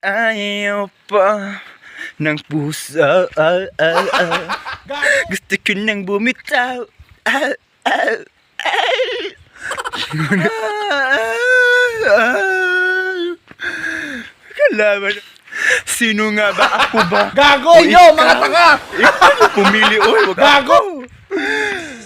Ayaw pa ng puso. Ah, ah, ah. Gusto ko nang bumitaw. Ah, ah, ah. Ah, ah. Kalaban. Sino nga ba, ako ba? Gago O nyo, mga ikaw? tanga! Ikaw yung pumili, oy. Wag Gago! ako.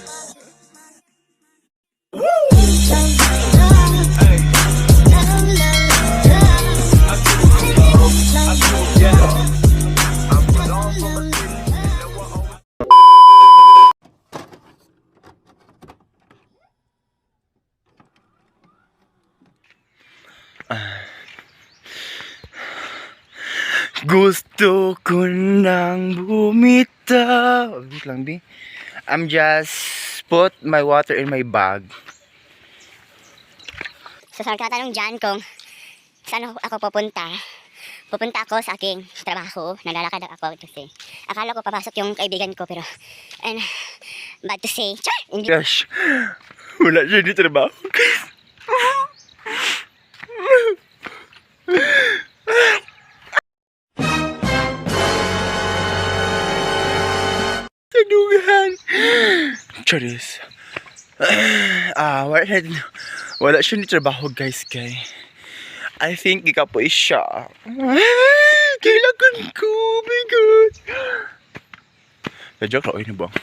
Gusto ko nang bumitaw. Wait lang, B. I'm just put my water in my bag. So sa nagtatanong dyan kung saan ako pupunta, pupunta ako sa aking trabaho. Naglalakad ako kasi akala ko papasok yung kaibigan ko, pero and bad to say, char! Hindi. Gosh, wala siya di trabaho. Sadugan. Charis. Ah, wala siya ni trabaho, guys, kay. I think gikapoy siya. Kailangan ko, oh my God. Joke lang, oy, nabuang.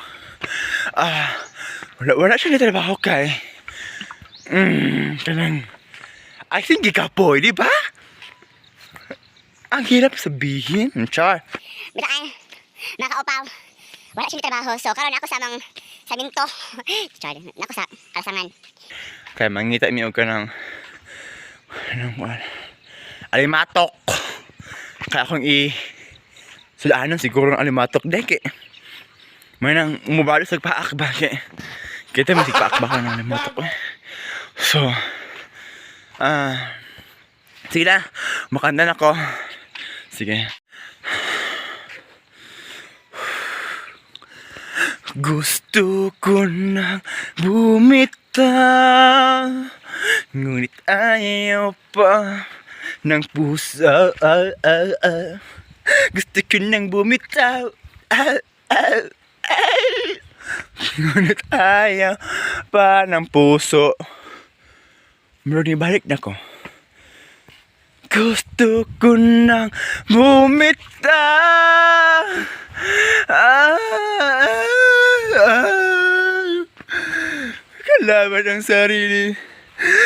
Ah, wala siya ni trabaho kay. Kanang, I think gikapoy, di ba? Ang hirap sabihin. Char. Bita ay, mga kaupaw, wala siya trabaho. So karon ako sa mang sa minto. Char, nako sa kalasangan. Kaya mangita mi og kanang anong wala. Alimatok. Kaya akong i sulaanon siguro ng alimatok dek eh. May nang umubalo sa paak ba kay. Kita mo sigpaak ba ka ng alimatok eh. So, sige na, makanda na ko. Sige. Gusto ko nang bumitaw, ngunit ayaw pa ng puso. Ah, ah, ah. Gusto ko nang bumitaw. Ah, ah, ah. Ngunit ayaw pa ng puso. Meron balik na ko. Gusto ko nang bumitaw. Ah, ah, ah. Kalaban ang sarili.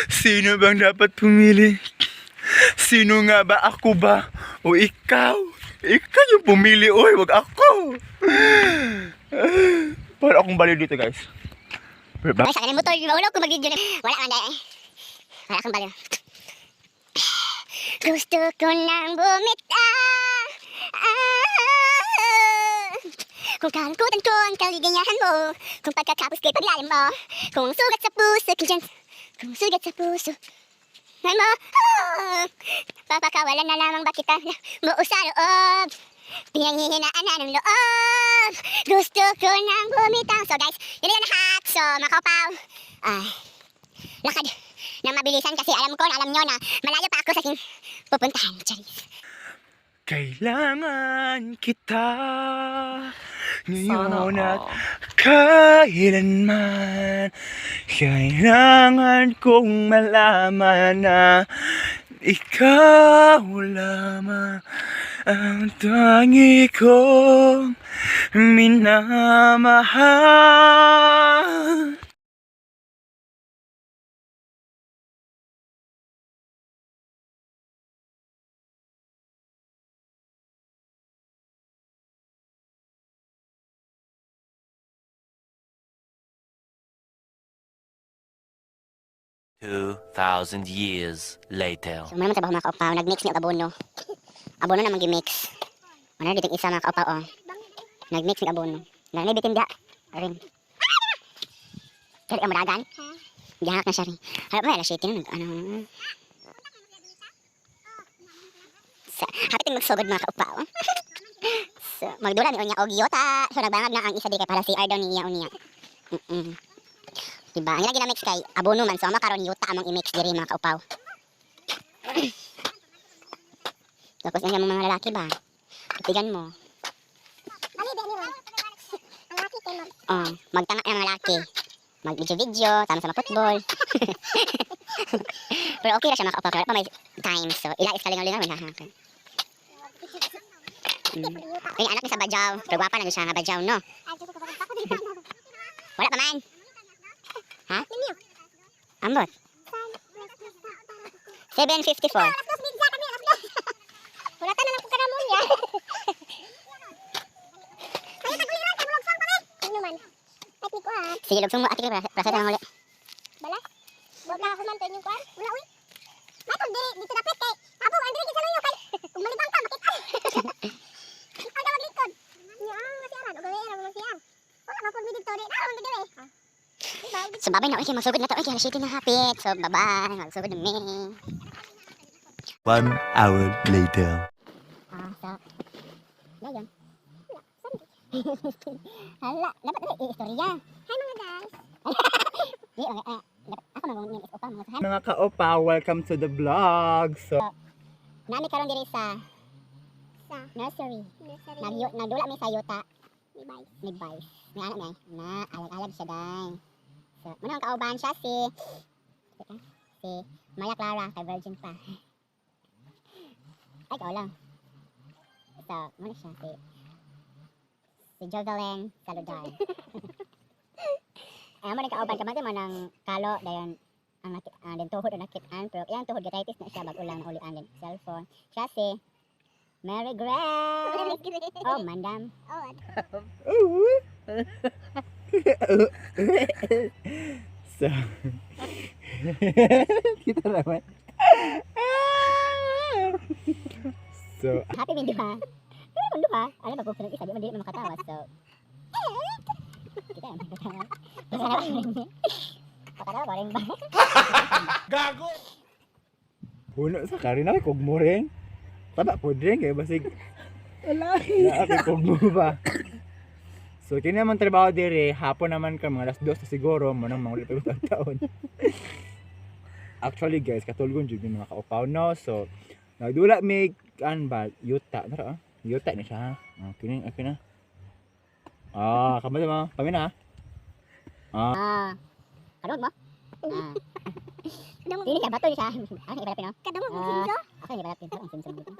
Sino bang dapat pumili? Sino nga ba, ako ba? O ikaw? Ikaw yung pumili, oy, wag ako. Para akong baliw dito, guys. Pero Ay, sa akin ang motor, maulaw ko mag-video na. Wala man dahil. Wala akong baliw. Gusto ko nang bumitaw. Ah, kung kalungkutan ko ang kaligayahan mo, kung pagkakapos ko'y paglalim mo, kung sugat sa puso, kung sugat sa puso, ay mo, ah, papakawalan na lamang ba kita buo sa loob? Pinanghihinaan na ng loob. Gusto ko nang bumitaw. So guys, yun na yung lahat. So, mga kaupaw, ay, lakad na mabilisan kasi alam ko na alam nyo na malayo pa ako sa aking pupuntahan. Charis. Kailangan kita Sana ngayon at all. kailanman. Kailangan kong malaman na ikaw lamang ang tangi kong minamahal. 2,000 years later. So, muna trabaho, mga kaupaw. Nag-mix ni og abono. Abono na mag-mix. Ano dito isa, mga kaupaw, oh. Nag-mix ni abono. Na bitin diha. Arin. Kaya ang muragan. Gihak na siya rin. Harap mo, alas 7 na nag ano. Sa, hapit magsugod, mga kaupaw. So, magdula ni unya og yota. So, nagbangag na ang isa di kay para si daw ni iya unya. Diba? Ang lagi na mix kay abono man. So, ang makaron yota among i-mix diri, mga kaupaw. Tapos ang mga lalaki ba? Tutigan mo. Oh, magtanga ang mga lalaki. Mag-video-video, tama sa mga football. Pero okay ra siya, mga kaupaw. Wala pa may time. So, ila is kalingaw-lingaw. Ha, ha. Ay, anak ni sa Badyaw. Pero gwapa na siya nga Badyaw, no? Wala pa man. Ha? Ambot. 7:54. Wala na lang po karamon niya. Sige, lugsong mo. Ate, prasa na lang uli. Bala? Wala ako man tayo kuan. Wala uy. May kung diri dito dapit kay abo ang diri sa luyo kay kung malibang ka makita. Ang tawag likod. Nya si aran og ra mo siya. Wala man pud mi dito diri. Naron diri. Diba? So, babay na. Okay, magsugod na to. Okay, alas 7 na hapit. So, bye-bye. Magsugod na mi. 1 hour later. Ah, so, dayon. Hala, dapat na i-istorya. Hi mga guys. Di, okay, dapat ako mag is upa mga Mga kaopa, welcome to the vlog. So, Nami karon diri sa Sa nursery. nursery. Nagdula mi sa yuta Ni bye. ni Vice. May anak na na alag-alag siya day. So, muna ang kauban siya si Maya Clara kay virgin pa. Ay, kao lang. So, muna siya si Jovelyn Saludar. Ay, mo kauban kamati mo ng kalo dayon ang ang din tuhod na nakitaan pero iyang tuhod gatitis na siya bag ulang na ulian din cellphone. Siya si Mary Grace. Oh, mandam. Oh, so, kita naman. So, Happy min duha. Pero kung duha, alam ba kung isa di man dili man makatawa. So, kita man makatawa. Makatawa rin. Makatawa pa rin ba? Puno sa karin ako, kog mo rin. Taba po rin, kaya basig. Wala. Naa kog mo ba? So, kini naman trabaho dire, hapon naman ka, mga alas 2 na siguro, mo nang mga ulit taon. Actually guys, katulgon jud yung mga kaupaw, no? So, nagdula may an ba, yuta, nara ah. Yuta ni siya ha. Okay na, okay na. Ah, kamali mo, pamina. Ah. Kadungog mo? Ah. Dili siya bato siya. Ako ni ibalapin, no? Kadungog Ah. sinso. Ako ni ibalapin, ang simsim dito.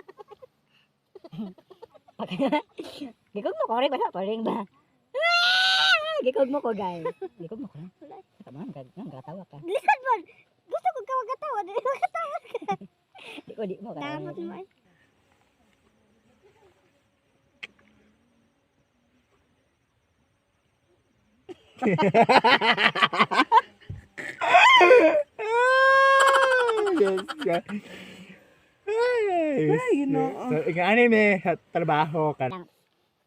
Gikog mo ko rin ba? Ring ba? Ah! Gikog mo ko, guys. Gikog mo ko. Tama, nagkatawa ka. Lisod man. Gusto ko ka magkatawa, dili makatawa. Di ko, di mo. Damot mo. Eh. Ah, yes ka. Ay, Ay, Ginoo. So, ikaw anime sa trabaho ka.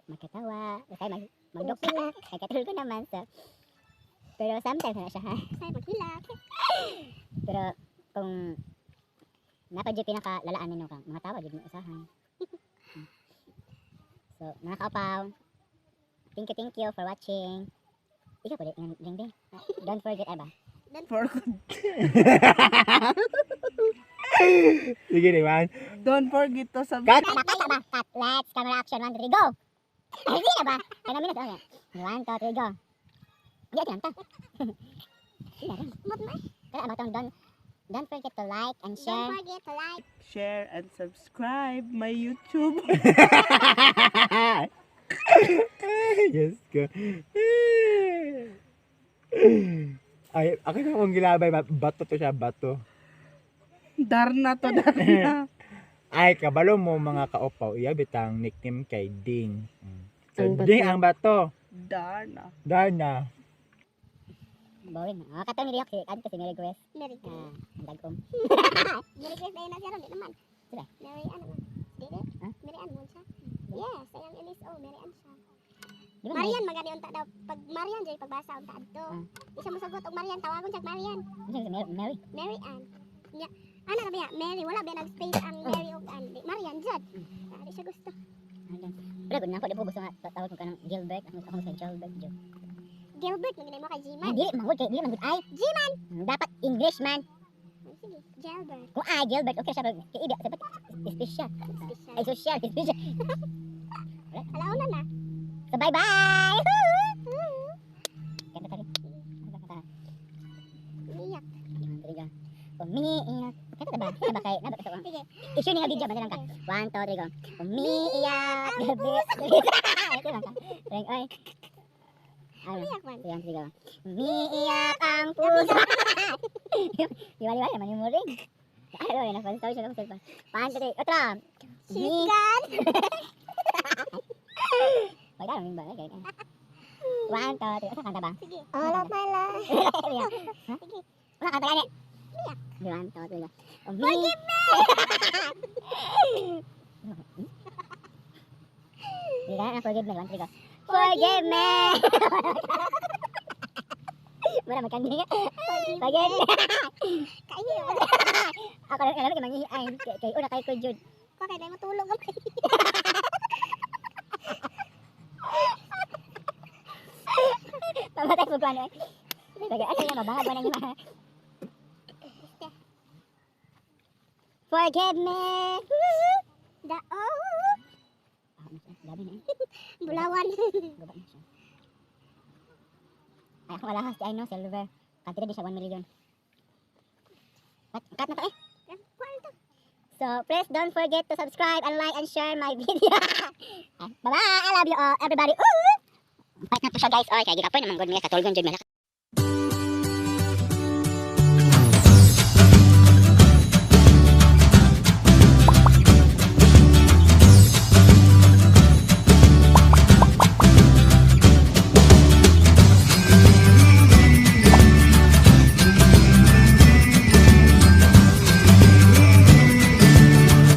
Magkatawa, basta magdokila, kay katulog ko naman so. Pero sometimes na siya ha. Say maghilak. Pero kung napa jud pinakalalaan ninyo kang mga tawa jud mo usahay. So, mga kaupaw, thank you for watching. Ikaw po rin, ring ding. Don't forget, ay ba? For, Sige naman. Don't forget to subscribe. Cut! Cut, cut, ba? Cut. Let's camera action. 1, 2, 3, go! Ay, sige na ba? Kaya minutes, okay. 1, 2, 3, go. Hindi, ati ta. Sige na rin. Kaya ba itong don't forget to like and Don't share. forget to like, Share and subscribe my YouTube. Yes ka. Ay, ako na akong gilabay, bato to siya, bato. Darna to, darna. Ay, kabalo mo mga kaopaw, iya bitang nickname kay Ding. So, Ang bato. Ding ang bato. Darna. Darna. Boring. Ah, katong ni Riok, si, ano to si Mary Grace. Mary Ah, Grace. ang dagom. Mary Grace dahil na siya ron, di naman. Sila? Mary Ann naman. Dili? Ha? Mary Ann mo siya. Yes, ayang LSO, Mary Ann siya. Di ba Marian magani unta daw. Pag Marian jay pagbasa unta adto. Ah. Di siya mosagot og Marian, tawagon siya og Marian. Ano siya, Mary? Mary? Mary Ann. Nya, ana ra ba ya? Mary wala ba nag-space ang Mary og Ann. Di Marian jud. Ah, di siya gusto. Ano dyan? Wala, gud na ako, di po gusto nga tawag ko ka ng Gilbert. Ako sa Gilbert, Joe. Gilbert magani mo kay Ay, G-man. dili, manggod kay, dili manggod ay. G-man. Dapat English man. Oh, sige. Gilbert. Kung ah, Gilbert, okay siya. Kay ibi, dapat special. Special. Ay, social, special. Alauna na. So, bye-bye! Kanta ta rin. Kanta ta. Umiyak. One, two, three, go. Umiiyak. Kanta ta ba? Kanta ba kay? Nabot ka sa Sige. I-share ni nga video, banda lang ka. One, two, three, go. Umiiyak. Gabi. Ito lang ka. Ring, oy. Ano? Umiyak man. One, two, three, go. Umiiyak ang puso. Liwa-liwa naman yung muring. Ay, oy, nakapalit siya ng cellphone. One, two, three, otro. She's gone. Wag ka, ba? Okay. One, two, three. Asa kanta ba? Sige. All of my life. Ha? Sige. Wala kanta gani. One, two, three, go. Forgive me! Hindi ka na, forgive me. One, three, go. Forgive me! Mura magkandi nga. Forgive me! Kayo. Ako lang alam kay mangihi ay kay una kay ko jud. Ko kay dai matulog gamay. Pamatay mo ko ano eh. Sige, ano yan, mabangag mo na yung mga. Forgive me! Da oh. Ah, grabe na eh. Bulawan. Guba na siya. Ay, ako alahas di ay no, silver. Kantida di siya 1 million. Cut, cut na to eh. Kwarto. So, please don't forget to subscribe and like and share my video. Bye-bye! I love you all, everybody. Ooh! Fight na to siya, guys. Oy, kaya gikapoy naman good niya. Katulgon jud malak.